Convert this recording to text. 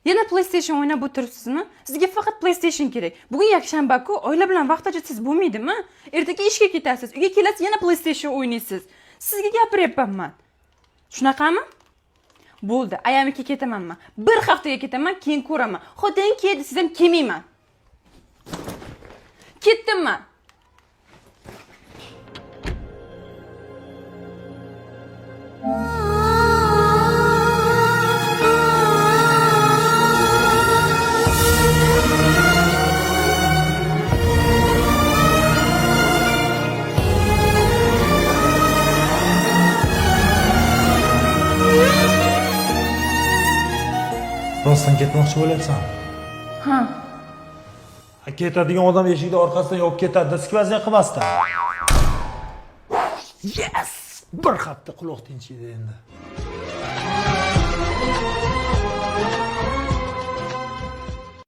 Yana PlayStation o'ynab o'tiribsizmi? Sizga faqat PlayStation kerak. Bugun yakshanba-ku, oila bilan vaqt ajratsangiz bo'lmaydimi? Ertaga ishga ketasiz, uyga kelasiz, yana PlayStation o'ynaysiz. Sizga gapiryapman man. Shunaqami? Bo'ldi, ayamga ketaman man. Bir haftaga ketaman, keyin ko'raman. Xotin kel desangiz ham kelmayman. Ketdim man. Rostdan ketmoqchi bo'lyapsan? Ha. Ha, ketadigan odam eshikni orqasidan yopib ketadi, skvazniya qilmasdan. Yes! Bir hafta quloq tinchiydi endi.